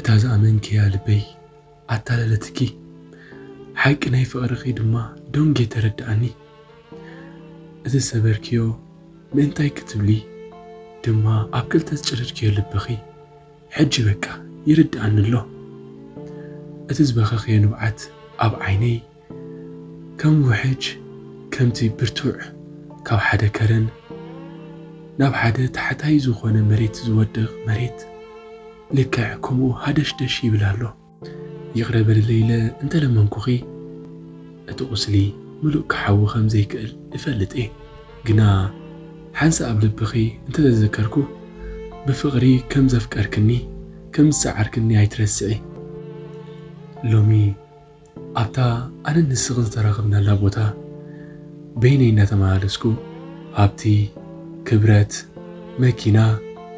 እታ ዝኣመንክያ ልበይ ኣታለለትኪ፣ ሓቂ ናይ ፍቕርኺ ድማ ደንጎየ ተረድኣኒ። እቲ ዝሰበርክዮ ምእንታይ ክትብሊ ድማ ኣብ ክልተ ዝጨደድክዮ ልብኺ ሕጂ በቃ ይርድኣኒ ኣሎ። እቲ ዝበኸኽዮ ንብዓት ኣብ ዓይነይ ከም ውሕጅ፣ ከምቲ ብርቱዕ ካብ ሓደ ከረን ናብ ሓደ ታሕታይ ዝኾነ መሬት ዝወድቕ መሬት፣ ልክዕ ከምኡ ሃደሽደሽ ይብል ኣሎ። ይቕረ በልለይ ኢለ እንተለመንኩኺ፣ እቲ ቁስሊ ምሉእ ክሓዊ ከም ዘይክእል እፈልጥ እየ። ግና ሓንሳእ ኣብ ልብኺ እንተተዘከርኩ፣ ብፍቕሪ ከም ዘፍቀርክኒ፣ ከም ዝጸዓርክኒ ኣይትረስዒ። ሎሚ ኣብታ ኣነን ንስኽን ዝተራኸብናላ ቦታ በይነይ እናተመላለስኩ፣ ሃብቲ፣ ክብረት፣ መኪና፣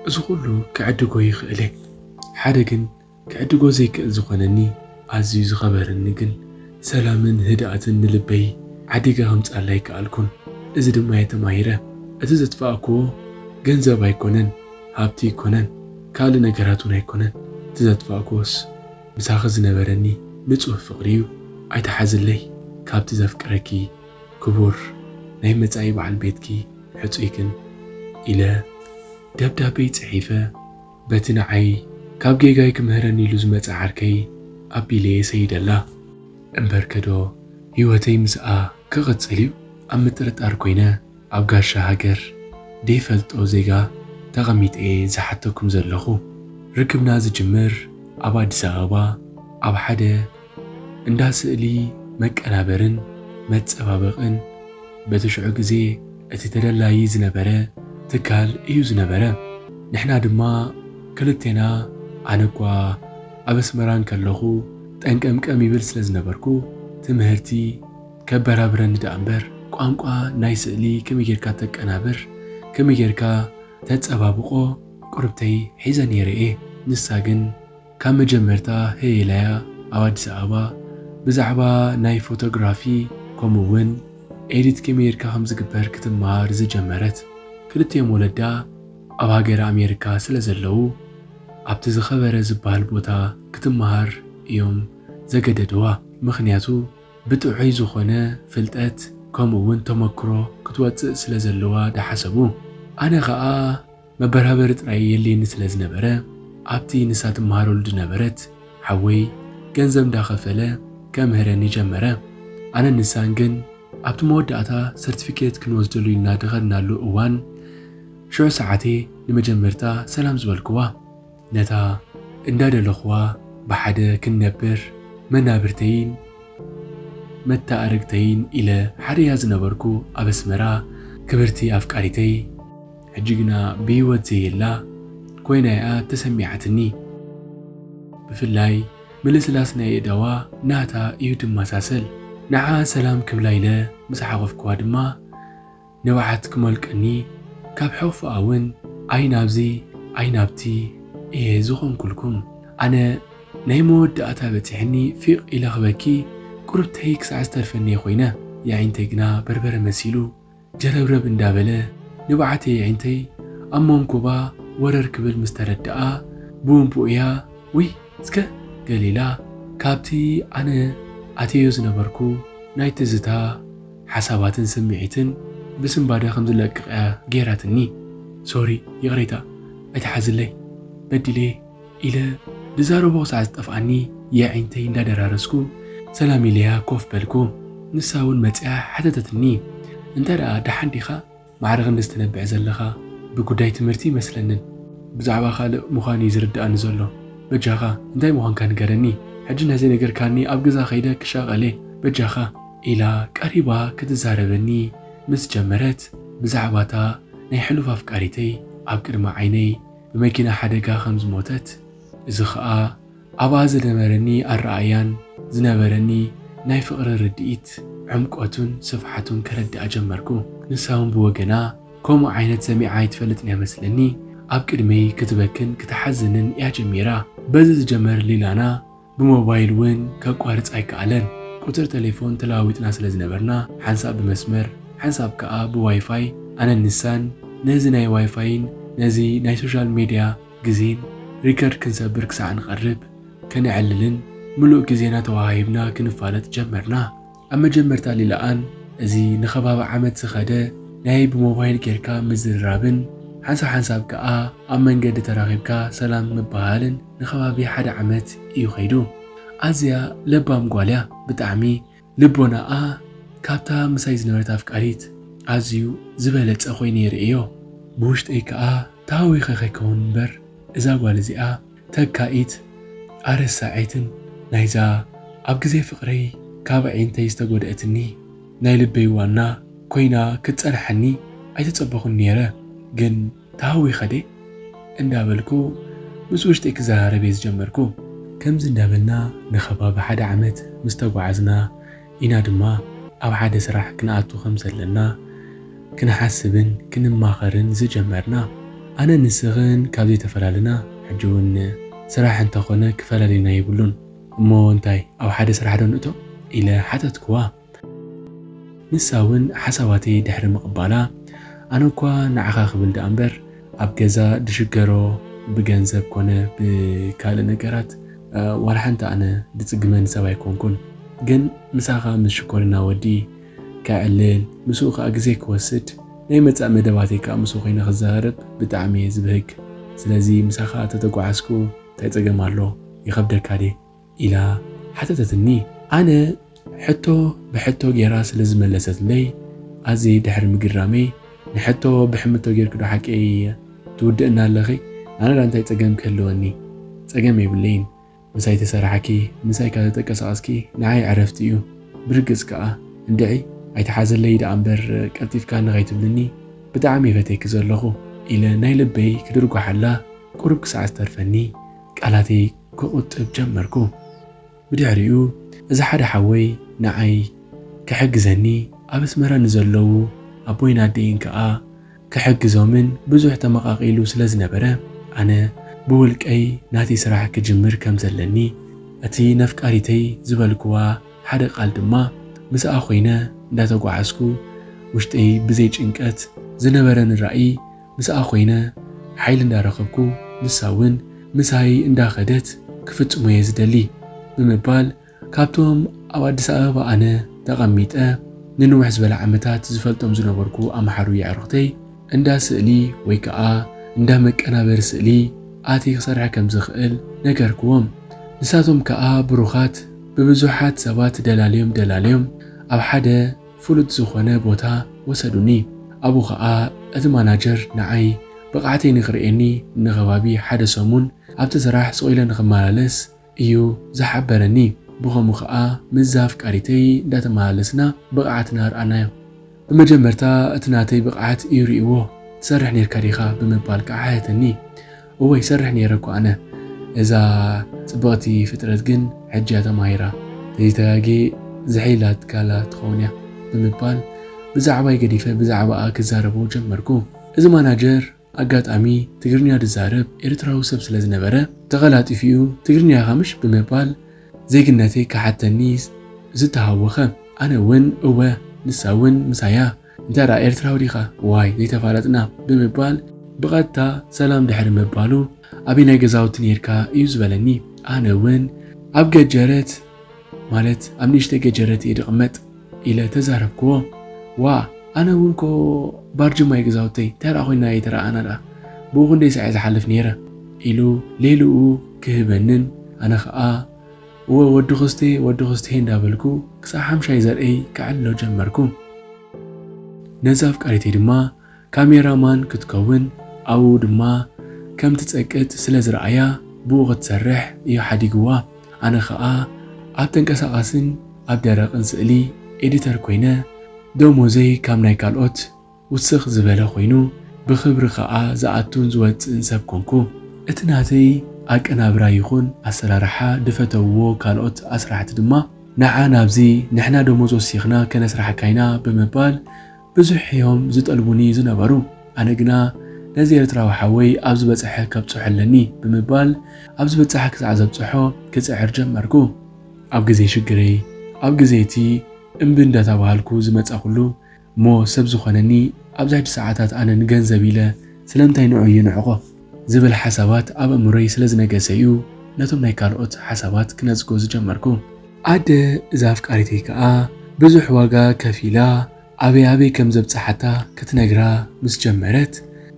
እዚ ኩሉ ክዕድጎ ይኽእል እየ። ሓደ ግን ክዕድጎ ዘይክእል ዝኾነኒ፣ ኣዝዩ ዝኸበረኒ ግን ሰላምን ህድኣትን ንልበይ ዓዲገ ከምጽኣላ ኣይከኣልኩን። እዚ ድማ እየ ተማሂረ። እቲ ዘጥፋእክዎ ገንዘብ ኣይኮነን፣ ሃብቲ ኣይኮነን፣ ካልእ ነገራት እውን ኣይኮነን። እቲ ዘጥፋእክዎስ ምሳኺ ዝነበረኒ ንጹህ ፍቕሪ እዩ። ኣይትሓዝለይ፣ ካብቲ ዘፍቅረኪ ክቡር ናይ መጻኢ በዓል ቤትኪ ሕጹይ ግን፣ ኢለ ደብዳበይ ጽሒፈ፣ በቲ ንዓይ ካብ ጌጋይ ክምህረኒ ኢሉ ዝመጸ ዓርከይ ኣቢለየ ሰይደላ። እምበርከዶ ህይወተይ ምስኣ ክቕጽል እዩ ኣብ ምጥርጣር ኮይነ፣ ኣብ ጋሻ ሃገር ደይፈልጦ ዜጋ ተቐሚጠ እየ ዝሓተኩም ዘለኹ። ርክብና ዝጅምር ኣብ ኣዲስ ኣበባ ኣብ ሓደ እንዳ ስእሊ መቀናበርን መጸባበቕን፣ በቲ ሽዑ ግዜ እቲ ተደላዪ ዝነበረ ትካል እዩ ዝነበረ። ንሕና ድማ ክልቴና፣ ኣነ እኳ ኣብ ኣስመራ እንከለኹ ጠንቀምቀም ይብል ስለ ዝነበርኩ፣ ትምህርቲ ከበራብረኒ ደኣ እምበር፣ ቋንቋ ናይ ስእሊ ከመይ ጌርካ ተቀናብር፣ ከመይ ጌርካ ተጸባብቖ ቁርብተይ ሒዘ ነይረ እየ። ንሳ ግን ካብ መጀመርታ ህይላያ ኣብ ኣዲስ ኣበባ ብዛዕባ ናይ ፎቶግራፊ፣ ከምኡ እውን ኤዲት ከመይ ጌርካ ከም ዝግበር ክትመሃር ዝጀመረት። ክልቲኦም ወለዳ ኣብ ሃገረ ኣሜሪካ ስለ ዘለዉ፣ ኣብቲ ዝኸበረ ዝበሃል ቦታ ክትመሃር እዮም ዘገደድዋ። ምኽንያቱ ብጥዑይ ዝኾነ ፍልጠት ከምኡ እውን ተመክሮ ክትወጽእ ስለ ዘለዋ ደሓሰቡ። ኣነ ኸኣ መበራበሪ ጥራይ የድልየኒ ስለ ዝነበረ፣ ኣብቲ ንሳ ትመሃረሉ ዝነበረት ሓወይ ገንዘብ እንዳኸፈለ ከምህረኒ ጀመረ። ኣነን ንሳን ግን ኣብቲ መወዳእታ ሰርቲፊኬት ክንወስደሉ ኢልና ድኸድናሉ እዋን፣ ሽዑ ሰዓት እየ ንመጀመርታ ሰላም ዝበልክዋ። ነታ እንዳደለኽዋ ብሓደ ክንነብር መናብርተይን መተኣረግተይን ኢለ ሓርያ ዝነበርኩ ኣብ ኣስመራ ክብርቲ ኣፍቃሪተይ፣ ሕጂ ግና ብህይወት ዘየላ ኮይና እያ ተሰሚዓትኒ። ብፍላይ ምልስላስ ናይ ኣእዳዋ ናታ እዩ ድመሳሰል። ንዓ ሰላም ክብላ ኢለ ምስ ሓቖፍክዋ ድማ ንብዓት ክመልቀኒ፣ ካብ ሕቑፍኣ እውን ኣይ ናብዚ ኣይ ናብቲ እየ ዝኾንኩልኩም። ኣነ ናይ መወዳእታ በጺሕኒ ፊቕ ኢለ ክበኪ ቁርብተይ ክሳዕ ዝተርፈኒ እየ ኮይነ። የዒንተይ ግና በርበረ መሲሉ ጀረብረብ እንዳበለ ንብዓተይ የዒንተይ ኣብ መንኩባ ወረር ክብል ምስ ተረድኣ ብውንብኡያ ውይ እስከ ገሊላ ካብቲ ኣነ ኣትየዮ ዝነበርኩ ናይ ትዝታ ሓሳባትን ስምዒትን ብስንባደ ከም ዝለቅቕ እያ ገይራትኒ። ሶሪ ይቕሬታ ኣይትሓዝለይ በዲለ ኢለ ዝዛረቦ ክሳዕ ዝጠፍኣኒ የዒንተይ እንዳደራረስኩ ሰላም ኢለያ ኮፍ በልኩ። ንሳ እውን መጺኣ ሓተተትኒ፣ እንተ ደኣ ደሓን ዲኻ? ማዕረ ክንዲ ዝተነብዐ ዘለኻ ብጉዳይ ትምህርቲ ይመስለንን ብዛዕባ ካልእ ምዃኑ እዩ ዝርድኣኒ ዘሎ። በጃኻ እንታይ ምዃንካ ንገረኒ። ሕጂ ነዘይነገርካኒ ኣብ ገዛ ከይደ ክሻቐል እየ። በጃኻ ኢላ ቀሪባ ክትዛረበኒ ምስ ጀመረት ብዛዕባታ ናይ ሕሉፍ ኣፍቃሪተይ ኣብ ቅድሚ ዓይነይ ብመኪና ሓደጋ ከም ዝሞተት፣ እዚ ኸኣ ኣብኣ ዝነበረኒ ኣረኣእያን ዝነበረኒ ናይ ፍቕሪ ርድኢት ዕምቆቱን ስፍሓቱን ከረድኣ ጀመርኩ። ንሳ እውን ብወገና ከምኡ ዓይነት ሰሚዓ ኣይትፈልጥን እያ መስለኒ። ኣብ ቅድመይ ክትበክን ክትሓዝንን እያ ጀሚራ። በዚ ዝጀመር ሌላና ብሞባይል እውን ከቋርጽ ኣይከኣለን። ቁጽሪ ተሌፎን ተለዋዊጥና ስለ ዝነበርና ሓንሳብ ብመስመር ሓንሳብ ከኣ ብዋይፋይ ኣነን ንሳን ነዚ ናይ ዋይፋይን ነዚ ናይ ሶሻል ሜድያ ግዜን ሪከርድ ክንሰብር ክሳዕ ንቐርብ ከነዕልልን ምሉእ ግዜና ተዋሃሂብና ክንፋለጥ ጀመርና። ኣብ መጀመርታ ሊለኣን እዚ ንኸባቢ ዓመት ዝኸደ ናይ ብሞባይል ጌርካ ምዝርራብን ሓንሳብ ሓንሳብ ከኣ ኣብ መንገዲ ተራኺብካ ሰላም ምብሃልን ንኸባቢ ሓደ ዓመት እዩ ኸይዱ። ኣዝያ ለባም ጓል እያ ብጣዕሚ። ልቦናኣ ካብታ ምሳይ ዝነበረት ኣፍቃሪት ኣዝዩ ዝበለጸ ኮይኑ ይርእዮ። ብውሽጠይ ከኣ ተሃዊኸ ከይከውን እምበር፣ እዛ ጓል እዚኣ ተካኢት፣ ኣረሳዒትን ናይዛ ኣብ ግዜ ፍቕረይ ካብ ኣዒንተይ ዝተጎድኣትኒ ናይ ልበይ ዋና ኮይና ክትጸንሓኒ ኣይተጸበኹን ነይረ። ግን ተሃዊኸ ድየ እንዳበልኩ ምስ ውሽጠይ ክዘራረብ እየ ዝጀመርኩ። ከምዚ እንዳበልና ንኸባቢ ሓደ ዓመት ምስ ተጓዓዝና ኢና ድማ ኣብ ሓደ ስራሕ ክንኣቱ ከም ዘለና ክንሓስብን ክንማኸርን ዝጀመርና። ኣነ ንስኽን ካብ ዘይተፈላለና ሕጂ እውን ስራሕ እንተኾነ ክፈላለዩና የብሉን። እሞ እንታይ ኣብ ሓደ ስራሕ ዶ ንእቶ? ኢለ ሓተትክዋ። ንሳ እውን ሓሳባተይ ድሕሪ ምቕባላ፣ ኣነ እኳ ንዓኻ ክብል ደኣ እምበር ኣብ ገዛ ድሽገሮ ብገንዘብ ኮነ ብካልእ ነገራት፣ እ፣ ዋላ ሓንቲ ኣነ ድጽግመኒ ሰብ ኣይኮንኩን። ግን ምሳኻ ምስ ሽኮሪና ወዲ ከዕልል፣ ምስኡ ከኣ ግዜ ክወስድ፣ ናይ መጻኢ መደባተይ ከኣ ምስኡ ኮይነ ክዘራረብ ብጣዕሚ እየ ዝብህግ። ስለዚ ምሳኻ ተተጓዓዝኩ እንታይ ጸገም ኣሎ? ይኸብደካ ድየ? ኢላ ሓተተትኒ። ኣነ ሕቶ ብሕቶ ጌራ ስለ ዝመለሰትለይ ኣዝየ ድሕሪ ምግርራመይ፣ ንሕቶ ብሕምቶ ጌርኪ ዶ ሓቀይ ትውድእና ኣለኺ? ኣነ ዳ እንታይ ጸገም ክህልወኒ? ጸገም የብለይን። ምሳይ ተሰራሕኪ፣ ምሳይ ካብ ተተንቀሳቐስኪ ንዓይ ዕረፍቲ እዩ። ብርግጽ ከኣ እንድዒ ኣይትሓዘለይ ደኣ እምበር ቀልጢፍካ ንኸይትብልኒ ብጣዕሚ እየ ፈትየኪ ዘለኹ ኢለ ናይ ልበይ ክድርጓሓላ ቁሩብ ክሳዕ ዝተርፈኒ ቃላተይ ክቑጥብ ጀመርኩ። ብድሕሪኡ እዚ ሓደ ሓወይ ንዓይ ክሕግዘኒ ኣብ ኣስመራ ንዘለዉ ኣቦይን ኣደይን ከኣ ክሕግዞምን ብዙሕ ተመቓቒሉ ስለ ዝነበረ፣ ኣነ ብውልቀይ ናተይ ስራሕ ክጅምር ከም ዘለኒ፣ እቲ ነፍቃሪተይ ዝበልክዋ ሓደ ቃል ድማ ምስኣ ኮይነ እንዳተጓዓዝኩ፣ ውሽጠይ ብዘይ ጭንቀት ዝነበረኒ ራእይ ምስኣ ኮይነ ሓይሊ እንዳረኸብኩ፣ ንሳ እውን ምሳይ እንዳኸደት ክፍጽሞ እየ ዝደሊ ብምባል፣ ካብቶም ኣብ ኣዲስ ኣበባ ኣነ ተቐሚጠ ንንውሕ ዝበለ ዓመታት ዝፈልጦም ዝነበርኩ ኣምሓሩ የዕሩኽተይ፣ እንዳ ስእሊ ወይ ከኣ እንዳ መቀናበሪ ስእሊ ኣትየ ክሰርሕ ከም ዝኽእል ነገርክዎም። ንሳቶም ከኣ ብሩኻት ብብዙሓት ሰባት ደላልዮም ደላልዮም ኣብ ሓደ ፍሉጥ ዝኾነ ቦታ ወሰዱኒ። ኣብኡ ኸኣ እቲ ማናጀር ንዓይ ብቕዓተይ ንኽርእየኒ ንኸባቢ ሓደ ሰሙን ኣብቲ ስራሕ ስቕ ኢለ ንኽመላለስ እዩ ዝሓበረኒ። ብኸምኡ ኸኣ ምስዛ ኣፍቃሪተይ እንዳተመላለስና ብቕዓትና ኣርኣናዮ። ብመጀመርታ እቲ ናተይ ብቕዓት እዩ ርእይዎ። ትሰርሕ ኔርካ ዲኻ? ብምባል ከኣ ሓተተኒ። እወ ይሰርሕ ኔረ እኮ ኣነ። እዛ ጽብቕቲ ፍጥረት ግን ሕጂ እያ ተማሂራ። ተይተጋግየ ዝሕይላት ጋላ ትኸውን እያ ብምባል ብዛዕባይ ገዲፈ ብዛዕባኣ ክዛረቦ ጀመርኩ። እዚ ማናጀር ኣጋጣሚ ትግርኛ ዝዛረብ ኤርትራዊ ሰብ ስለ ዝነበረ፣ ተቐላጢፉ እዩ፣ "ትግርኛ ኢኻ ምሽ?" ብምባል ዜግነተይ ክሓተኒ ዝተሃወኸ። ኣነ እውን፣ "እወ፣ ንሳ እውን ምሳያ። እንታይ ደኣ ኤርትራዊ ዲኻ? ዋይ፣ ዘይተፋለጥና?" ብምባል ብቐጥታ ሰላም ድሕሪ ምባሉ፣ "ኣበየናይ ገዛውቲ ኔርካ?" እዩ ዝበለኒ። ኣነ እውን፣ "ኣብ ገጀረት፣ ማለት ኣብ ንእሽተይ ገጀረት እየ ዝቕመጥ" ኢለ ተዛረብክዎ። "ዋ፣ ኣነ እውን እኮ ባርጅማ እዩ ገዛውተይ፣ እንታይ ደኣ ኮይና እየ ተረኣኣና ደኣ? ብኡ ክንደይ ሳዕ እየ ዝሓልፍ ነይረ?" ኢሉ ሌልኡ ክህበንን፣ ኣነ ኸኣ፣ "እወ፣ ወዲ ክስቴ፣ ወዲ ክስቴ" እንዳበልኩ ክሳዕ ሓምሻይ ዘርእይ ከዕልሎ ጀመርኩ። ነዛ ኣፍቃሪተይ ድማ ካሜራማን ክትከውን፣ ኣብኡ ድማ ከም ትጸቅጥ ስለ ዝረኣያ፣ ብኡ ክትሰርሕ እዩ ሓዲግዋ። ኣነ ኸኣ ኣብ ተንቀሳቓስን ኣብ ደረቕን ስእሊ ኤዲተር ኮይነ፣ ደሞዘይ ካብ ናይ ካልኦት ውስኽ ዝበለ ኮይኑ፣ ብኽብሪ ኸኣ ዝኣቱን ዝወጽእን ሰብ ኮንኩ። እቲ ናተይ ኣቀናብራ ይኹን ኣሰራርሓ ዝፈተውዎ ካልኦት ኣስራሕቲ ድማ፣ "ንዓ ናብዚ፣ ንሕና ደሞዝ ወሲኽና ከነስርሓካ ኢና" ብምባል ብዙሕ እዮም ዝጠልቡኒ ዝነበሩ። ኣነ ግና፣ "ነዚ ኤርትራዊ ሓወይ ኣብ ዝበጽሐ ከብጽሖ ኣለኒ" ብምባል፣ ኣብ ዝበጽሐ ክሳዕ ዘብጽሖ ክጽዕር ጀመርኩ። ኣብ ግዜ ሽግረይ፣ ኣብ ግዜ እቲ እምቢ እንዳተባሃልኩ ዝመጻኹሉ፣ እሞ ሰብ ዝኾነኒ፣ ኣብዚ ሕጂ ሰዓታት ኣነ ንገንዘብ ኢለ ስለምንታይ ንዑ ይንዕቖ ዝብል ሓሳባት ኣብ ኣእምሮይ ስለ ዝነገሰ እዩ፣ ነቶም ናይ ካልኦት ሓሳባት ክነጽጎ ዝጀመርኩ። ኣደ እዛ ኣፍቃሪተይ ከኣ ብዙሕ ዋጋ ከፊላ ኣበይ ኣበይ ከም ዘብጽሓታ ክትነግራ ምስ ጀመረት፣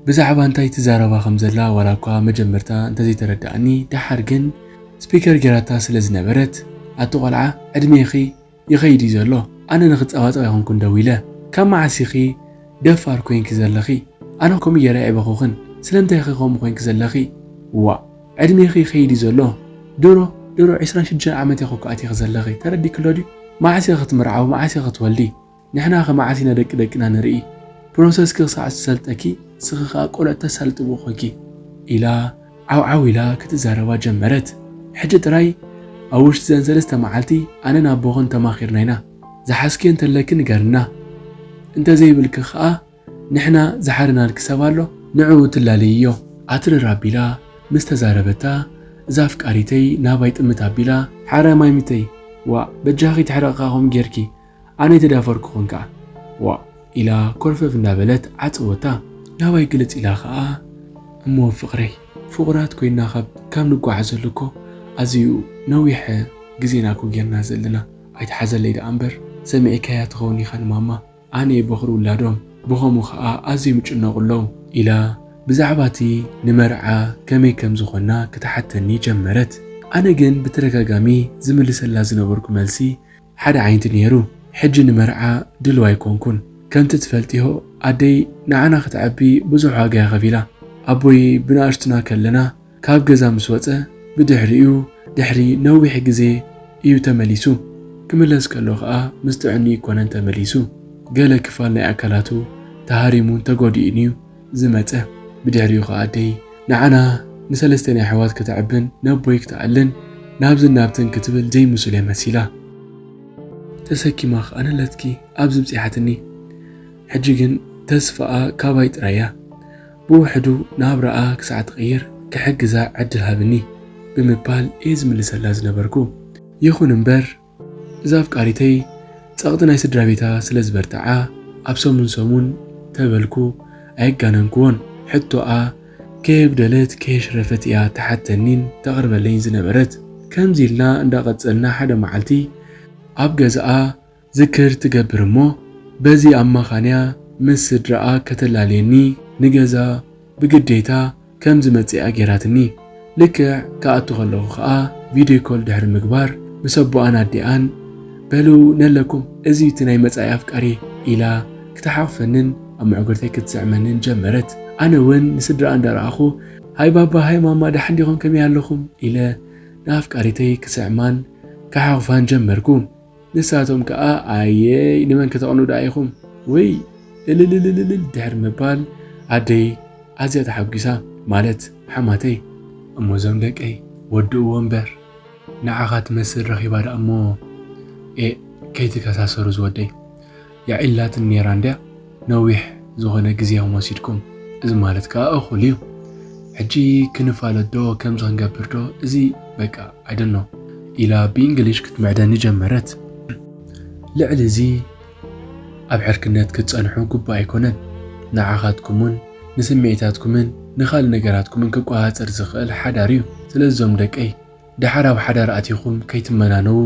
ብዛዕባ እንታይ ትዛረባ ከም ዘላ ዋላ እኳ መጀመርታ እንተዘይተረድኣኒ፣ ደሓር ግን ስፒከር ጌራታ ስለ ዝነበረት፣ ኣቲ ቆልዓ፣ ዕድሜኺ ይኸይድ እዩ ዘሎ። ኣነ ንኽጸባጸብ ኣይኮንኩን ደው ኢለ። ካብ መዓስ ኢኺ ደፋር ኮይንኪ ዘለኺ? ኣነ ከምኡ ገይረ ኣይበኹኽን። ስለምንታይ ኢኺ ከምኡ ኮይንኪ ዘለኺ? ዋእ፣ ዕድሜኺ ይኸይድ እዩ ዘሎ። ድሮ፣ ድሮ ዒስራን ሽዱሽተን ዓመት ኢኺ እኮ ኣቲኺ ዘለኺ። ተረዲእኪ ኣሎ ድዩ? መዓስ ኢኺ ክትምርዓዊ? መዓስ ኢኺ ክትወልዲ? ንሕና ከ መዓስ ኢና ደቂ ደቅና ንርኢ? ፕሮሰስኪ ክሳዕ ዝሰልጠኪ፣ ንስኺ ከኣ ቆልዑ ተሳልጢ ብኡ ኮንኪ። ኢላ ዓው ዓው ኢላ ክትዛረባ ጀመረት። ሕጂ ጥራይ ኣብ ውሽጢ ዘን ሰለስተ መዓልቲ ኣነን ኣቦኽን ተማኺርና ኢና። ዝሓዝክዮ እንተለኪ ንገርና። እንተዘይብልኪ ከኣ ንሕና ዝሓርናልኪ ሰብ ኣሎ፣ ንዕኡ ትላለይዮ። ኣትርር ኣቢላ ምስ ተዛረበታ፣ እዛ ኣፍቃሪተይ ናባይ ጥምት ኣቢላ፣ ሓራይ ማይሚተይ፣ ዋእ፣ በጃኺ ትሕረቕኻ ከምኡ ጌርኪ፣ ኣነ ኣይተዳፈርኩኽን ከኣ፣ ዋእ፣ ኢላ ኮርፈፍ እንዳበለት ዓጸወታ። ናባይ ግልጽ ኢላ ከኣ፣ እሞ ፍቕረይ፣ ፍቑራት ኮይንና ካብ፣ ካብ ንጓዓዘሉ እኮ ኣዝዩ ነዊሕ ግዜና እኮ ጌርና ዘለና፣ ኣይትሓዘለይ ደኣ እምበር፣ ሰሚዕካያ ትኸውን ኢኻ ንማማ። ኣነ እየ በኹሪ ውላዶም፣ ብኸምኡ ኸኣ ኣዝዮም ይጭነቑ ኣለዉ፣ ኢላ ብዛዕባ እቲ ንመርዓ ከመይ ከም ዝኾንና ክትሓተኒ ጀመረት። ኣነ ግን ብተደጋጋሚ ዝምልሰላ ዝነበርኩ መልሲ ሓደ ዓይነት ነይሩ። ሕጂ ንመርዓ ድሉው ኣይኮንኩን። ከምቲ ትፈልጥዮ፣ ኣደይ ንዓና ክትዕቢ ብዙሕ ዋጋ እያ ከፊላ። ኣቦይ ብንኣሽቱና ከለና ካብ ገዛ ምስ ወጸ፣ ብድሕሪኡ ድሕሪ ነዊሕ ግዜ እዩ ተመሊሱ። ክምለስ ከሎ ኸኣ ምስ ጥዕንኡ ኣይኮነን ተመሊሱ። ገለ ክፋል ናይ ኣካላቱ ተሃሪሙን ተጎዲኡን እዩ ዝመጸ። ብድሕሪኡ ኸኣ ኣደይ ንዓና ንሰለስቴና ኣሕዋት ከተዕብን ነቦይ ክትኣልን ናብዝን ናብትን ክትብል ዘይምስሉያ መሲላ። ተሰኪማ ኸኣ ነለትኪ ኣብዚ ብጺሓትኒ። ሕጂ ግን ተስፋኣ ካባይ ጥራይ እያ። ብውሕዱ ናብራኣ ክሳዕ ትቕይር ክሕግዛ ዕድል ሃብኒ ብምባል እየ ዝምልሰላ ዝነበርኩ። ይኹን እምበር፣ እዛ ኣፍቃሪተይ ጸቕጢ ናይ ስድራ ቤታ ስለ ዝበርትዓ፣ ኣብ ሰሙን ሰሙን ተበልኩ ኣየጋነንክዎን። ሕቶኣ ከየጉደለት ከየሽረፈት እያ ትሓተኒን ተቕርበለይን ዝነበረት። ከምዚ ኢልና እንዳቐጸልና ሓደ መዓልቲ ኣብ ገዛኣ ዝክር ትገብር እሞ፣ በዚ ኣማኻንያ ምስ ስድራኣ ከተላልየኒ ንገዛ ብግዴታ ከም ዝመጽእ እያ ጌራትኒ። ልክዕ ክኣቱ ከለኹ ኸኣ ቪድዮ ኮል ድሕሪ ምግባር ምስ ኣቦኣን ኣዲኣን፣ በሉ ነለኩም፣ እዚ እቲ ናይ መጻኢ ኣፍቃሪ ኢላ ክትሓቑፈንን ኣብ መዕጎርተይ ክትስዕመንን ጀመረት። ኣነ እውን ንስድራኣ እንዳረኣኹ፣ ሃይ ባባ፣ ሃይ ማማ፣ ደሓን ዲኹም? ከመይ ኣለኹም? ኢለ ንኣፍቃሪተይ ክስዕማን ክሓቑፋን ጀመርኩ። ንሳቶም ከኣ፣ ኣየይ፣ ንመን ከተቕንኡ ደኣ ኢኹም? ወይ እልልልልልል ድሕሪ ምባል፣ ኣደይ ኣዝያ ተሓጒሳ፣ ማለት ሓማተይ። እሞ እዞም ደቀይ ወድእዎ እምበር፣ ንዓኻ ትመስል ረኺባ ደኣ እሞ፣ ኤእ፣ ከይትከሳሰሩ ዝወደይ። የዒላትን ኔራ እንድያ፣ ነዊሕ ዝኾነ ግዜኹም ወሲድኩም። እዚ ማለት ከኣ እኹል እዩ። ሕጂ ክንፋለጥ ዶ፣ ከምዚ ክንገብር ዶ፣ እዚ በቃ፣ I don't know፣ ኢላ ብእንግሊሽ ክትምዕደኒ ጀመረት። ልዕሊ እዚ ኣብ ዕርክነት ክትጸንሑ ግቡእ ኣይኮነን። ንዓኻትኩምን ንስምዒታትኩምን ንኻልእ ነገራትኩምን ክቆጻጸር ዝኽእል ሓዳር እዩ። ስለዚ እዞም ደቀይ፣ ደሓር ኣብ ሓዳር ኣቲኹም ከይትመናነዉ፣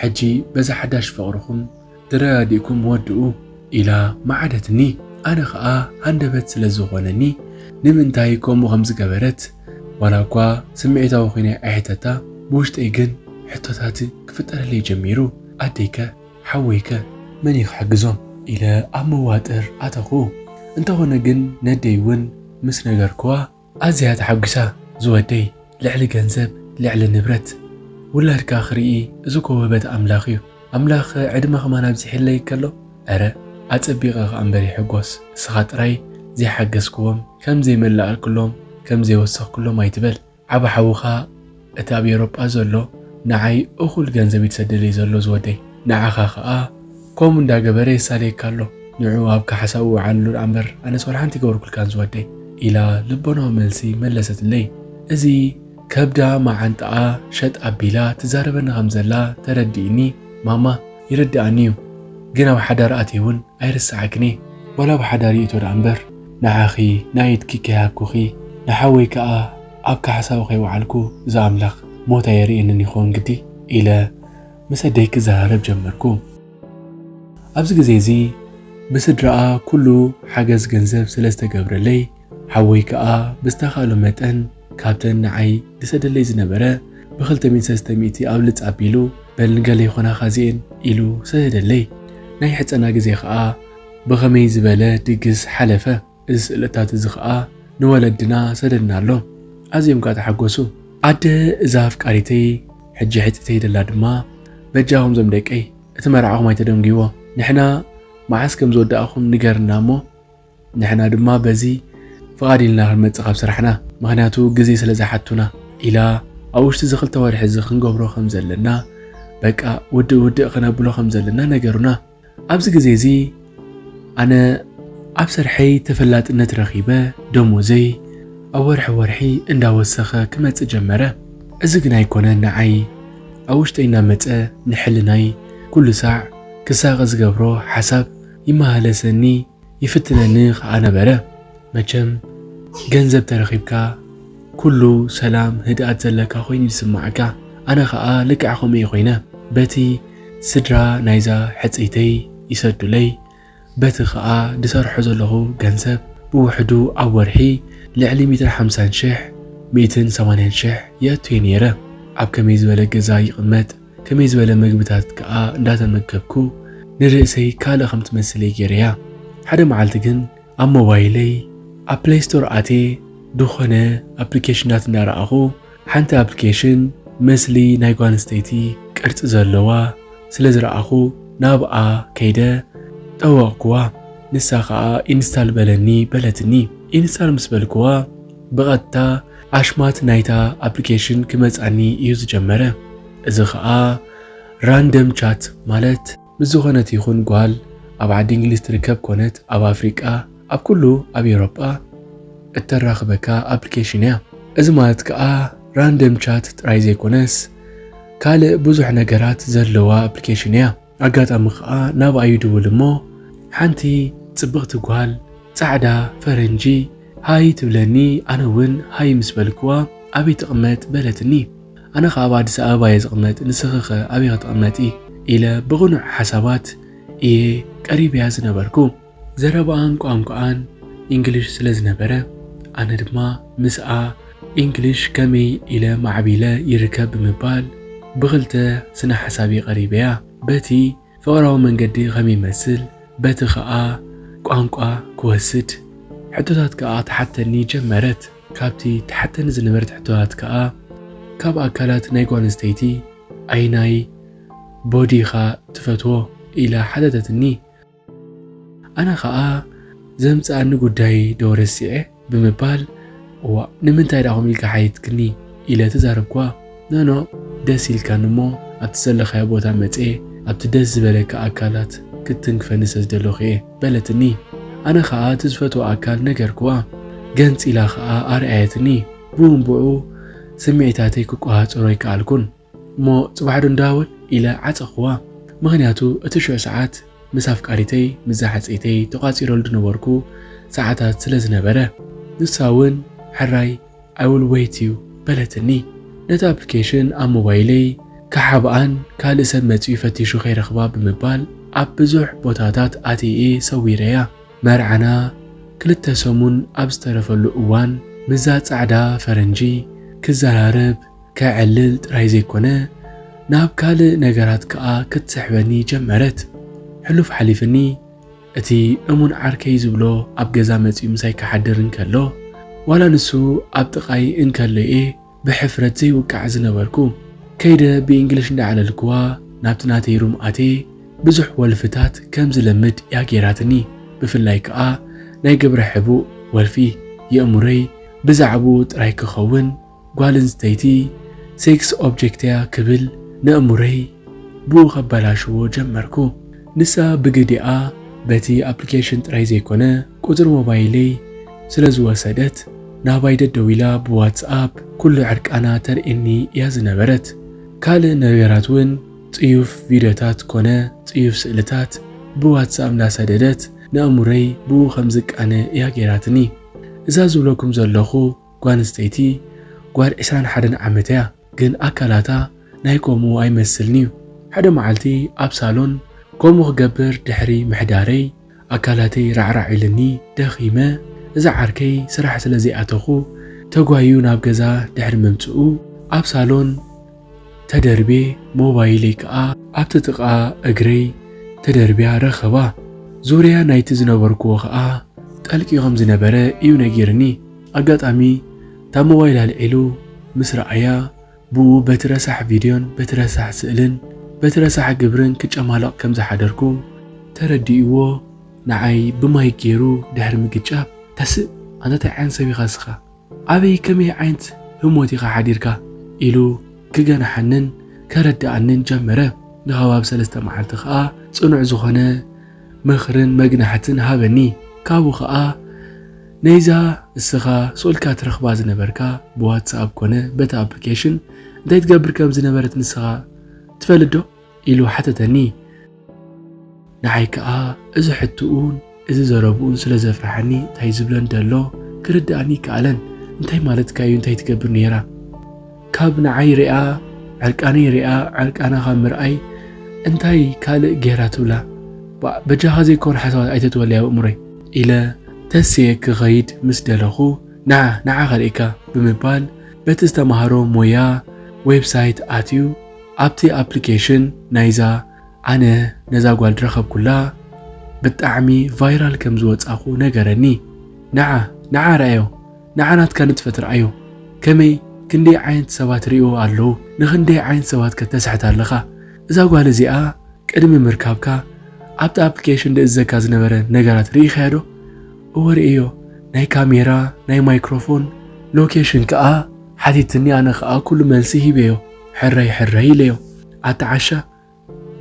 ሕጂ በዚ ሓዳሽ ፍቕርኹም ተረዳዲእኩም ወድኡ፣ ኢላ መዓደትኒ። ኣነ ኸኣ ሃንደበት ስለ ዝኾነኒ፣ ንምንታይ ከምኡ ከም ዝገበረት፣ ዋላ እኳ ስምዒታዊ ኮይነ ኣይሕተታ፣ ብውሽጠይ ግን ሕቶታት ክፍጠረለይ ጀሚሩ። ኣደይከ? ሓወይከ? መን እዩ ክሕግዞም? ኢለ ኣብ መዋጥር ኣተኹ። እንተኾነ ግን ነደይ እውን ምስ ነገርክዋ፣ ኣዝያ ተሓጒሳ፣ ዝወደይ፣ ልዕሊ ገንዘብ፣ ልዕሊ ንብረት፣ ውላድካ ክርኢ፣ እዚ እኮ ውህበት ኣምላኽ እዩ። ኣምላኽ ዕድመ ከማን ኣብዚሕለይ ከሎ፣ ኧረ፣ ኣጸቢቐ ኸኣ እምበር ይሕጎስ። እስኻ ጥራይ ዘይሓገዝክዎም፣ ከም ዘይመላእክሎም፣ ከም ዘይወሰኽክሎም ኣይትበል። ዓቢ ሓውኻ፣ እቲ ኣብ ኤውሮጳ ዘሎ፣ ንዓይ እኹል ገንዘብ እዩ ዝሰደለይ ዘሎ ዝወደይ። ንዓኻ ኸኣ ከምኡ እንዳገበረ የሳልየካ ኣሎ። ንዕኡ ኣብ ካሕሳኡ ውዓለሉ ደኣ እምበር፣ ኣነስ ዋላ ሓንቲ ኣይገበርኩልካን ዝወደይ፣ ኢላ ልቦናዊ መልሲ መለሰትለይ። እዚ ከብዳ መዓንጣኣ ሸጥ ኣቢላ ትዛረበኒ ከም ዘላ ተረዲእኒ፣ ማማ፣ ይርድኣኒ እዩ፣ ግን ኣብ ሓዳር ኣትየ እውን ኣይርስዓክን እየ። ዋላ ኣብ ሓዳር ይእቶ ደኣ እምበር፣ ንዓኺ ንኣይድኪ ከይሃብኩኺ፣ ንሓወይ ከኣ ኣብ ካሕሳኡ ከይወዓልኩ፣ እዚ ኣምላኽ ሞት ኣየርእየንን ይኸውን ግዲ ኢለ ምስ ኣደይ ክዘራረብ ጀመርኩ። ኣብዚ ግዜ እዚ ብስድራኣ ኩሉ ሓገዝ ገንዘብ ስለ ዝተገብረለይ፣ ሓወይ ከኣ ብዝተኻእሎ መጠን ካብተን ንዓይ ዝሰደለይ ዝነበረ ብኽልተ ሚእቲ ሰለስተ ሚእቲ ኣብ ልጽ ኣቢሉ፣ "በል ንገለ ይኾናኻ እዚኤን" ኢሉ ሰደደለይ። ናይ ሕጸና ግዜ ከኣ ብኸመይ ዝበለ ድግስ ሓለፈ። እዚ ስእልታት እዚ ኸኣ ንወለድና ሰደድናሎም። ኣዝዮም ከኣ ተሓጎሱ። ኣደ እዛ ኣፍቃሪተይ፣ ሕጂ ሕጽተይ ደላ ድማ፣ "በጃኹም ዞም ደቀይ፣ እቲ መርዓኹም ኣይተደንጉይዎ። ንሕና መዓስ ከም ዝወዳእኹም ንገርና እሞ፣ ንሕና ድማ በዚ ፍቓድ ኢልና ክንመጽእ ካብ ስራሕና፣ ምኽንያቱ ግዜ ስለ ዝሓቱና" ኢላ፣ ኣብ ውሽጢ እዚ ክልተ ወርሒ እዚ ክንገብሮ ከም ዘለና፣ በቃ ውድእ ውድእ ከነብሎ ከም ዘለና ነገሩና። ኣብዚ ግዜ እዚ ኣነ ኣብ ስርሐይ ተፈላጥነት ረኺበ፣ ደሞዘይ ኣብ ወርሒ ወርሒ እንዳወሰኸ ክመጽእ ጀመረ። እዚ ግን ኣይኮነን ንዓይ፣ ኣብ ውሽጠይ እናመጸ ንሕልናይ ኩሉ ሳዕ ክሳቐ ዝገብሮ ሓሳብ ይመላለሰኒ፣ ይፍትነኒ ከኣ ነበረ። መቸም ገንዘብ ተረኺብካ ኩሉ ሰላም ህድኣት ዘለካ ኮይኑ ይስምዓካ። ኣነ ከኣ ልክዕ ከምኡ እየ ኮይነ። በቲ ስድራ ናይዛ ሕጽይተይ ይሰዱለይ፣ በቲ ከኣ ዝሰርሖ ዘለኹ ገንዘብ ብውሕዱ ኣብ ወርሒ ልዕሊ ሚእትን ሓምሳን ሽሕ፣ ሚእትን ሰማንያን ሽሕ የእቱ እየ ነይረ። ኣብ ከመይ ዝበለ ገዛ ይቕመጥ፣ ከመይ ዝበለ መግብታት ከኣ እንዳተመገብኩ ንርእሰይ ካልእ ከም ትመስለይ ገይረያ። ሓደ መዓልቲ ግን ኣብ ሞባይለይ ኣብ ፕለይ ስቶር ኣትየ ዝኾነ ኣፕሊኬሽናት እንዳረኣኹ፣ ሓንቲ ኣፕሊኬሽን ምስሊ ናይ ጓል ኣንስተይቲ ቅርጺ ዘለዋ ስለ ዝረኣኹ ናብኣ ከይደ ጠወቕኩዋ። ንሳ ኸኣ ኢንስታል በለኒ በለትኒ። ኢንስታል ምስ በልኩዋ ብቐጥታ ኣሽማት ናይታ ኣፕሊኬሽን ክመጻኒ እዩ ዝጀመረ። እዚ ኸኣ ራንደም ቻት ማለት ምስ ዝኾነት ይኹን ጓል ኣብ ዓዲ እንግሊዝ ትርከብ ኮነት ኣብ ኣፍሪቃ ኣብ ኩሉ ኣብ ኤውሮጳ እተራኽበካ ኣፕሊኬሽን እያ። እዚ ማለት ከኣ ራንደም ቻት ጥራይ ዘይኮነስ ካልእ ብዙሕ ነገራት ዘለዋ ኣፕሊኬሽን እያ። ኣጋጣሚ ከኣ ናብኣ ይድውል እሞ ሓንቲ ጽብቕቲ ጓል ጻዕዳ ፈረንጂ ሃይ ትብለኒ። ኣነ እውን ሃይ ምስ በልክዋ ኣበይ ትቕመጥ በለትኒ። ኣነ ከኣ ኣብ ኣዲስ ኣበባ እየ ዝቕመጥ፣ ንስኺ ኸ ኣበይ ክትቕመጢ ኢለ ብቕኑዕ ሓሳባት እየ ቀሪበያ ዝነበርኩ። ዘረባኣን ቋንቋኣን ኢንግሊሽ ስለ ዝነበረ ኣነ ድማ ምስኣ ኢንግሊሽ ከመይ ኢለ ማዕቢለ ይርከብ ብምባል ብኽልተ ስነ ሓሳብ እየ ቀሪበያ። በቲ ፍቕራዊ መንገዲ ከም ይመስል፣ በቲ ኸኣ ቋንቋ ክወስድ ሕቶታት ከኣ ትሓተኒ ጀመረት። ካብቲ ትሓተኒ ዝነበረት ሕቶታት ከኣ ካብ ኣካላት ናይ ጓል ኣንስተይቲ ኣይናይ ቦዲ ኢኻ ትፈትዎ ኢላ ሓተተትኒ። ኣነ ኸኣ ዘምጽኣኒ ጉዳይ ዶ ረሲዐ ብምባል፣ "እዋእ፣ ንምንታይ ደኣ ከምኡ ኢልካ ሓቲትክኒ?" ኢለ ተዛረብክዋ። "ኖኖ፣ ደስ ኢልካኒ እሞ ኣብቲ ዘለኻዮ ቦታ መጽየ ኣብቲ ደስ ዝበለካ ኣካላት ክትትንክፈኒ ስለ ዝደለኹ እየ" በለትኒ። ኣነ ኸኣ እቲ ዝፈትዎ ኣካል ነገርክዋ። ገንጺላ ኸኣ ኣርኣየትኒ። ብኡንብኡ ስምዒታተይ ክቆጻጸሮ ኣይከኣልኩን። እሞ ጽባሕ ዶ ንደዋወል ኢለ ዓጸኽዋ። ምኽንያቱ እቲ ሽዑ ሰዓት ምስ ኣፍቃሪተይ፣ ምስዛ ሕጽይተይ ተቋጺረሉ ዝነበርኩ ሰዓታት ስለ ዝነበረ። ንሳ እውን፣ "ሕራይ፣ I will wait you" በለትኒ። ነቲ ኣፕሊኬሽን ኣብ ሞባይለይ ክሓብኣን ካልእ ሰብ መጺኡ ፈቲሹ ከይረኽባ ብምባል ኣብ ብዙሕ ቦታታት ኣትየ ሰዊረያ። መርዓና ክልተ ሰሙን ኣብ ዝተረፈሉ እዋን ምስዛ ጻዕዳ ፈረንጂ ክዘራረብ ከዕልል ጥራይ ዘይኮነ፣ ናብ ካልእ ነገራት ከኣ ክትስሕበኒ ጀመረት። ሕሉፍ ሓሊፍኒ፣ እቲ እሙን ዓርከይ ዝብሎ ኣብ ገዛ መጺኡ ምሳይ ክሓድር እንከሎ፣ ዋላ ንሱ ኣብ ጥቓይ እንከሎ እየ ብሕፍረት ዘይውቃዕ ዝነበርኩ። ከይደ ብእንግሊሽ እንዳዕለልክዋ ናብቲ ናተይ ሩም ኣትየ፣ ብዙሕ ወልፍታት ከም ዝለምድ እያ ገይራትኒ። ብፍላይ ከኣ ናይ ግብረ ሕቡእ ወልፊ፣ የእምሮይ ብዛዕብኡ ጥራይ ክኸውን፣ ጓል ኣንስተይቲ ሴክስ ኦብጀክት እያ ክብል ንእምሮይ ብኡ ከበላሽዎ ጀመርኩ። ንሳ ብግዲኣ በቲ ኣፕሊኬሽን ጥራይ ዘይኮነ፣ ቁጽሪ ሞባይለይ ስለ ዝወሰደት፣ ናባይ ደደዊላ ብዋትስኣፕ ኩሉ ዕርቃና ተርእየኒ እያ ዝነበረት። ካልእ ነገራት እውን ጽዩፍ ቪድዮታት ኮነ ጽዩፍ ስእልታት ብዋትስኣፕ እንዳሰደደት ንኣእምሮይ ብኡ ከም ዝቃነ እያ ገይራትኒ። እዛ ዝብለኩም ዘለኹ ጓል ኣንስተይቲ ጓል ዕስራን ሓደን ዓመት እያ። ግን ኣካላታ ናይ ከምኡ ኣይመስልን እዩ። ሓደ መዓልቲ ኣብ ሳሎን ከምኡ ክገብር ድሕሪ ምሕዳረይ ኣካላተይ ራዕራዕ ኢልኒ ደኺመ። እዛ ዓርከይ ስራሕ ስለ ዘይኣተኹ ተጓዩ ናብ ገዛ ድሕሪ ምምጽኡ ኣብ ሳሎን ተደርቤ ሞባይለይ ከኣ ኣብቲ ጥቓ እግረይ ተደርብያ ረኸባ። ዙርያ ናይቲ ዝነበርኩዎ ከኣ ጠልቂ ከም ዝነበረ እዩ ነጊርኒ። ኣጋጣሚ እታ ሞባይል ኣልዒሉ ምስ ረኣያ ብኡ በቲ ረሳሕ ቪድዮን በቲ ረሳሕ ስእልን በቲ ረሳሕ ግብርን ክጨማለቕ ከም ዝሓደርኩ ተረዲእዎ ንዓይ ብማይክ ገይሩ ድሕሪ ምግጫብ ተስእ ኣንታ እንታይ ዓይነት ሰብ ኢኻ እስኻ? ኣበይ ከመይ ዓይነት ህሞት ኢኻ ሓዲርካ? ኢሉ ክገንሓንን ከረድኣንን ጀመረ። ንኸባቢ ሰለስተ መዓልቲ ኸኣ ጽኑዕ ዝኾነ ምኽርን መግናሕትን ሃበኒ። ካብኡ ኸኣ ነይዛ እስኻ ስእልካ ትረኽባ ዝነበርካ ብዋትስኣፕ ኮነ በቲ ኣፕሊኬሽን እንታይ ትገብር ከም ዝነበረት ንስኻ ትፈልጥ ዶ? ኢሉ ሓተተኒ። ንዓይ ከኣ እዚ ሕትኡን እዚ ዘረብኡን ስለ ዘፍርሓኒ እንታይ ዝብለን ደሎ ክርድኣኒ ይከኣለን። እንታይ ማለትካ እዩ? እንታይ ትገብር ነይራ? ካብ ንዓይ ሪኣ ዕርቃነይ ሪኣ ዕርቃና ካብ ምርኣይ እንታይ ካልእ ጌራ ትብላ? በጃኻ ዘይኮን ሓሳባት ኣይተትወለይ ኣብ እምሮይ ኢለ ተስየ ክኸይድ ምስ ደለኹ ንዓ ንዓ ከርእየካ ብምባል በቲ ዝተማህሮ ሞያ ዌብሳይት ኣትዩ ኣብቲ ኣፕሊኬሽን ናይዛ ኣነ ነዛ ጓል ድረኸብኩላ ብጣዕሚ ቫይራል ከም ዝወጻኹ ነገረኒ። ንዓ ንዓ ረኣዮ፣ ንዓ ናትካ ንጥፈት ረኣዮ። ከመይ ክንደይ ዓይነት ሰባት ርእይዎ ኣለዉ፣ ንኽንደይ ዓይነት ሰባት ከተስሕት ኣለኻ። እዛ ጓል እዚኣ ቅድሚ ምርካብካ ኣብቲ ኣፕሊኬሽን ድእዘካ ዝነበረ ነገራት ርኢኻዮ ዶ? እወ ርእዮ። ናይ ካሜራ፣ ናይ ማይክሮፎን፣ ሎኬሽን ከኣ ሓቲትኒ፣ ኣነ ከኣ ኩሉ መልሲ ሂበዮ። ሕራይ ሕራይ ኢለዮ። ኣታ ዓሻ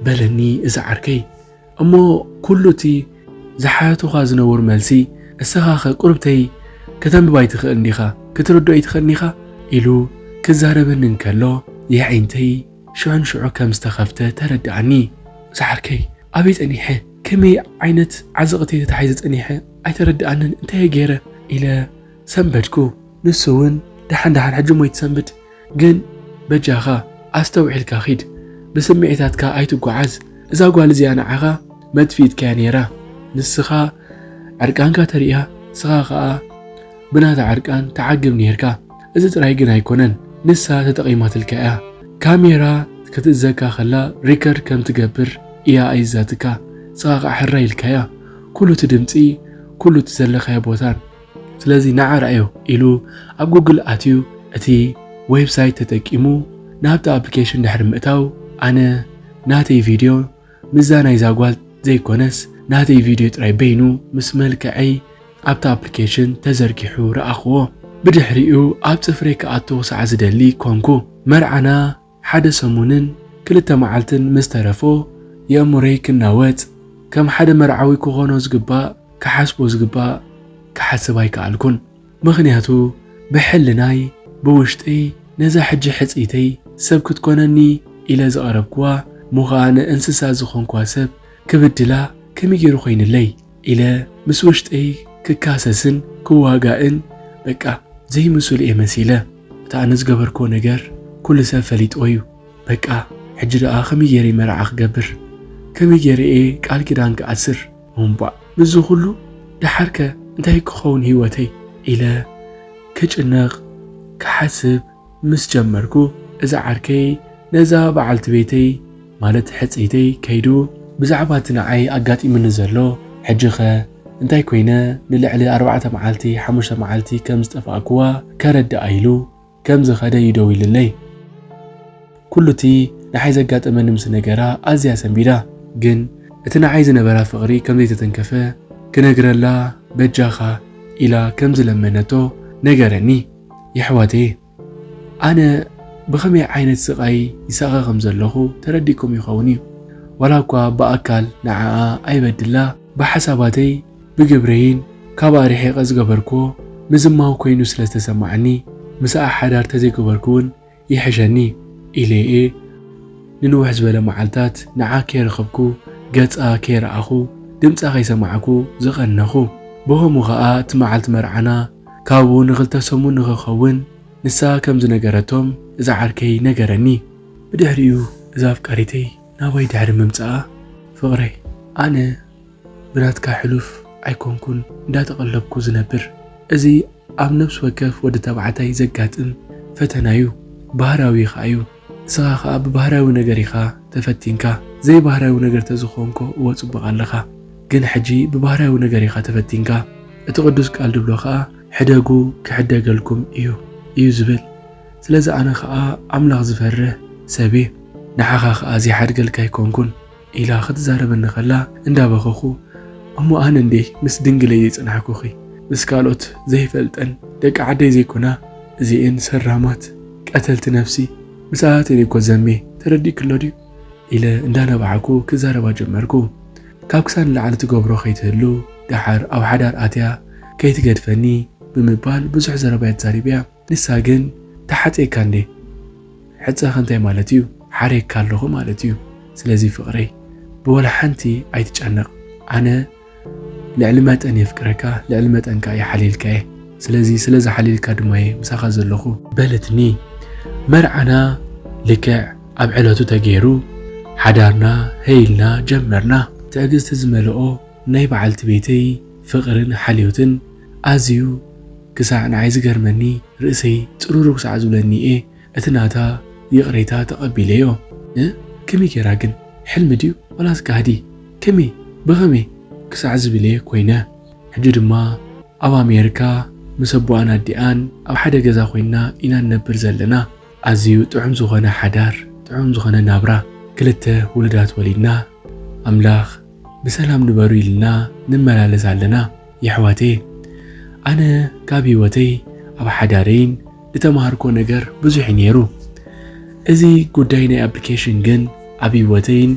በለኒ እዚ ዓርከይ። እሞ ኩሉ እቲ ዝሓተቱኻ ዝነበሩ መልሲ እስኻኸ ቁርብተይ ከተንብብ ኣይትኽእልን ዲኻ? ክትርድኦ ኣይትኽእልን ኢኻ? ኢሉ ክዛረበኒ እንከሎ የዒንተይ ሽዑን ሽዑ ከም ዝተኸፍተ ተረድኣኒ። ዝዓርከይ ኣበይ ጸኒሐ? ከመይ ዓይነት ዓዘቕቲ ተታሒዘ ጸኒሐ? ኣይተረድኣንን። እንታይ እየ ገይረ? ኢለ ሰንበድኩ። ንሱ እውን ደሓን ደሓን ሕጂ እሞ ይትሰንብድ፣ ግን በጃኻ ኣስተውዒልካ ኺድ። ብስምዒታትካ ኣይትጓዓዝ። እዛ ጓል እዚኣ ንዓኻ መጥፊኢትካያ ነይራ። ንስኻ ዕርቃንካ ተሪእያ፣ ንስኻ ኸኣ ብናታ ዕርቃን ትዓግብ ነይርካ። እዚ ጥራይ ግን ኣይኮነን፣ ንሳ ተጠቒማትልካ እያ። ካሜራ ክትእዘካ ኸላ ሪከርድ ከም ትገብር እያ ኣይዛትካ። ንስኻ ኸኣ ሕራይ ኢልካያ። ኩሉ እቲ ድምጺ፣ ኩሉ እቲ ዘለኻዮ ቦታን። ስለዚ ንዓ ርኣዮ ኢሉ ኣብ ጉግል ኣትዩ እቲ ዌብሳይት ተጠቂሙ ናብቲ ኣፕሊኬሽን ድሕሪ ምእታው ኣነ ናተይ ቪድዮ ምስዛ ናይዛ ጓል ዘይኮነስ ናተይ ቪድዮ ጥራይ በይኑ ምስ መልክዐይ ኣብቲ ኣፕሊኬሽን ተዘርጊሑ ረኣኽዎ። ብድሕሪኡ ኣብ ጽፍረይ ክኣቱ ክሳዕ ዝደሊ ኮንኩ። መርዓና ሓደ ሰሙንን ክልተ መዓልትን ምስ ተረፎ የእምሮይ ክናወጽ፣ ከም ሓደ መርዓዊ ክኾኖ ዝግባእ ክሓስቦ ዝግባእ ክሓስብ ኣይከኣልኩን። ምኽንያቱ ብሕልናይ ብውሽጠይ ነዛ ሕጂ ሕጽይተይ ሰብ ክትኮነኒ ኢለ ዝቐረብክዋ እሞ ኸኣ ንእንስሳ ዝኾንክዋ ሰብ ክብድላ ከመይ ገይሩ ኮይንለይ ኢለ ምስ ውሽጠይ ክካሰስን ክዋጋእን በቃ ዘይምስል እየ መሲለ። እቲ ኣነ ዝገበርክዎ ነገር ኩሉ ሰብ ፈሊጥዎ እዩ። በቃ ሕጂ ደኣ ከመይ ገይረ መርዓ ክገብር? ከመይ ገይረ እየ ቃል ኪዳን ክኣስር? እምቧእ ምስዚ ኩሉ ደሓርከ እንታይ ክኸውን ህይወተይ? ኢለ ክጭነቕ ክሓስብ ምስ ጀመርኩ እዛ ዓርከይ ነዛ በዓልቲ ቤተይ ማለት ሕጽይተይ ከይዱ ብዛዕባ እቲ ንዓይ ኣጋጢሙኒ ዘሎ ሕጂኸ እንታይ ኮይነ ንልዕሊ ኣርባዕተ መዓልቲ ሓሙሽተ መዓልቲ ከም ዝጠፋእክዋ ከረድኣ ኢሉ ከም ዝኸደ እዩ ደዊሉለይ። ኩሉ እቲ ንዓይ ዘጋጠመኒ ምስ ነገራ ኣዝያ ሰንቢዳ፣ ግን እቲ ንዓይ ዝነበራ ፍቕሪ ከም ዘይተተንከፈ ክነግረላ በጃኻ ኢላ ከም ዝለመነቶ ነገረኒ። የሕዋተየ ኣነ ብኸመይ ዓይነት ስቓይ ይሳቐ ከም ዘለኹ ተረዲእኩም ይኸውን እዩ። ዋላ እኳ ብኣካል ንዓኣ ኣይበድላ፣ ብሓሳባተይ ብግብረይን ካብኣ ርሒቐ ዝገበርክዎ ምዝማው ኮይኑ ስለ ዝተሰማዓኒ፣ ምስኣ ሓዳር ተዘይገበርኩ እውን ይሕሸኒ ኢለ እየ ንንውሕ ዝበለ መዓልታት ንዓ ከይረኸብኩ ገጻ ከይረኣኹ ድምጻ ከይሰማዕኩ ዝቐነኹ። ብኸምኡ ኸኣ እቲ መዓልቲ መርዓና ካብኡ ንኽልተ ሰሙን ንኽኸውን ንሳ ከም ዝነገረቶም እዚ ዓርከይ ነገረኒ። ብድሕሪኡ እዛ ኣፍቃሪተይ ናባይ ድሕሪ ምምጻኣ፣ ፍቕረይ፣ ኣነ ብናትካ ሕሉፍ ኣይኮንኩን እንዳተቐለብኩ ዝነብር። እዚ ኣብ ነፍሲ ወከፍ ወዲ ተባዕታይ ዘጋጥም ፈተና እዩ፣ ባህራዊ ኸኣ እዩ። ንስኻ ኸኣ ብባህራዊ ነገር ኢኻ ተፈቲንካ። ዘይባህራዊ ነገር ተዝኾንኮ እወ ጽቡቕ ኣለኻ። ግን ሕጂ ብባህራዊ ነገር ኢኻ ተፈቲንካ። እቲ ቅዱስ ቃል ድብሎ ኸኣ ሕደጉ ክሕደገልኩም እዩ፣ እዩ ዝብል። ስለዚ ኣነ ኸኣ ኣምላኽ ዝፈርህ ሰብ እየ። ንዓኻ ኸኣ ዘይሓድገልካ ኣይኮንኩን ኢላ ክትዛረበኒ ኸላ እንዳበኸኹ፣ እሞ ኣነ እንዴ ምስ ድንግለይ ዘይጸናሕኩኺ፣ ምስ ካልኦት ዘይፈልጠን ደቂ ዓደይ ዘይኮና፣ እዚኤን ሰራማት ቀተልቲ ነፍሲ፣ ምስኣተን እኮ ዘሜ ተረዲእክሎ ድዩ? ኢለ እንዳነባዕኩ ክዛረባ ጀመርኩ። ካብ ክሳን ንላዕሊ ትገብሮ ከይትህሉ፣ ደሓር ኣብ ሓዳር ኣትያ ከይትገድፈኒ ብምባል ብዙሕ ዘረባ እያ ተዛሪበያ። ንሳ ግን፣ "ተሓጽየካ እንዴ?" ሕጸኸ እንታይ ማለት እዩ? ሓርየካ ኣለኹ ማለት እዩ። ስለዚ ፍቕረይ፣ ብወላ ሓንቲ ኣይትጨነቕ። ኣነ ልዕሊ መጠን የፍቅረካ፣ ልዕሊ መጠን ከኣ እየ ሓልየልካ እየ። ስለዚ ስለ ዝሓልየልካ ድማ እየ ምሳኻ ዘለኹ፣ በለትኒ። መርዓና ልክዕ ኣብ ዕለቱ ተገይሩ፣ ሓዳርና ሀይልና ጀመርና። ትዕግስቲ ዝመልኦ ናይ በዓልቲ ቤተይ ፍቕርን ሓልዮትን ኣዝዩ ክሳዕ ንዓይ ዝገርመኒ፣ ርእሰይ ጽሩሩ ክሳዕ ዝብለኒ እየ እቲ ናታ ይቕሬታ ተቐቢለዮ። እ? ከመይ ጌራ ግን? ሕልሚ ድዩ? ዋላስ ጋህዲ? ከመይ? ብኸመይ? ክሳዕ ዝብል እየ ኮይነ። ሕጂ ድማ ኣብ ኣሜሪካ ምስ ኣቦኣን ኣዲኣን ኣብ ሓደ ገዛ ኮይንና ኢና ንነብር ዘለና። ኣዝዩ ጥዑም ዝኾነ ሓዳር፣ ጥዑም ዝኾነ ናብራ፣ ክልተ ውሉዳት ወሊድና፣ ኣምላኽ ብሰላም ንበሩ ኢልና ንመላለስ ኣለና። የሕዋተየ፣ ኣነ ካብ ህይወተይ ኣብ ሓዳረይን ዝተማሃርኮ ነገር ብዙሕ እዩ ነይሩ። እዚ ጉዳይ ናይ ኣፕሊኬሽን ግን ኣብ ህይወተይን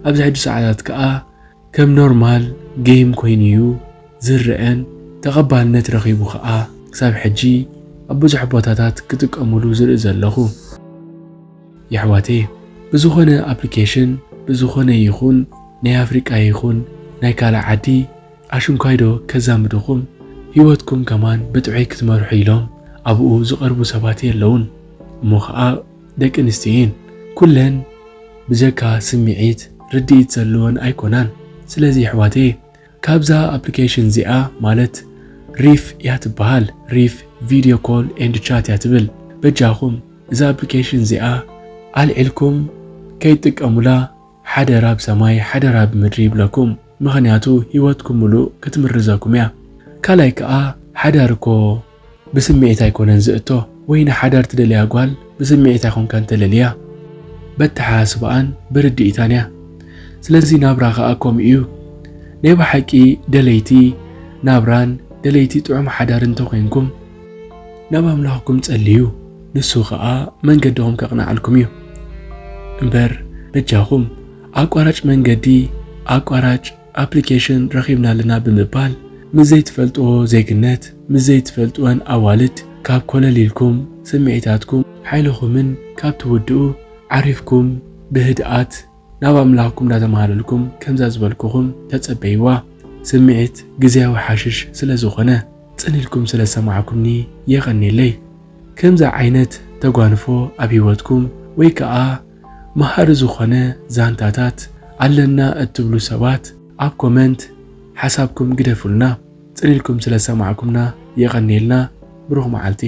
ኣብዚ ሕጂ ሰዓታት ከኣ ከም ኖርማል ጌም ኮይኑ እዩ ዝረአን ተቐባልነት ረኺቡ ከኣ ክሳብ ሕጂ ኣብ ብዙሕ ቦታታት ክጥቀሙሉ ዝርኢ ዘለኹ። የሕዋተየ፣ ብዝኾነ ኣፕሊኬሽን፣ ብዝኾነ ይኹን ናይ ኣፍሪቃ ይኹን ናይ ካልእ ዓዲ፣ ኣሽንኳይዶ ከዛምድኹም፣ ህይወትኩም ከማን ብጥዑይ ክትመርሑ ኢሎም ኣብኡ ዝቐርቡ ሰባት የለውን። እሞ ኸኣ ደቂ ኣንስትዮ እየን። ኩለን ብጀካ ስምዒት፣ ርድኢት ዘለወን ኣይኮናን። ስለዚ የሕዋተየ፣ ካብዛ ኣፕሊኬሽን እዚኣ፣ ማለት ሪፍ እያ ትበሃል፣ ሪፍ ቪድዮ ኮል ኤንድ ቻት እያ ትብል። በጃኹም እዛ ኣፕሊኬሽን እዚኣ ኣልዒልኩም ከይትጥቀሙላ፣ ሓደራ ብሰማይ ሓደራ ብምድሪ ይብለኩም። ምኽንያቱ ህይወትኩም ምሉእ ክትምርዘኩም እያ። ካልኣይ ከኣ፣ ሓዳር እኮ ብስምዒት ኣይኮነን ዝእቶ፣ ወይ ንሓዳር ትደልያ ጓል ብስምዒት ኣይኮንካን ተለልያ፣ በተሓሳስባኣን ብርድኢታን እያ። ስለዚ ናብራ ከኣ ከምኡ እዩ። ናይ ብሓቂ ደለይቲ ናብራን ደለይቲ ጥዑም ሓዳር እንተኾይንኩም፣ ናብ ኣምላኽኩም ጸልዩ፣ ንሱ ኸኣ መንገድኹም ከቕንዓልኩም እዩ። እምበር በጃኹም ኣቋራጭ መንገዲ፣ ኣቋራጭ ኣፕሊኬሽን ረኺብና ኣለና ብምባል፣ ምስ ዘይትፈልጥዎ ዜግነት፣ ምስ ዘይትፈልጥወን ኣዋልድ ካብ ኮለል ኢልኩም፣ ስምዒታትኩም ሓይልኹምን ካብ ትውድኡ፣ ዓሪፍኩም ብህድኣት ናብ ኣምላኽኩም እንዳተማሃለልኩም፣ ከምዛ ዝበልኩኹም ተጸበይዋ። ስምዒት ግዝያዊ ሓሽሽ ስለ ዝኾነ፣ ጽን ኢልኩም ስለ ዝሰማዕኩምኒ የቐንየለይ። ከምዚ ዓይነት ተጓንፎ ኣብ ህይወትኩም ወይ ከኣ መሃሪ ዝኾነ ዛንታታት ኣለና እትብሉ ሰባት፣ ኣብ ኮመንት ሓሳብኩም ግደፉልና። ጽን ኢልኩም ስለ ዝሰማዕኩምና የቐንየልና። ብሩኽ መዓልቲ።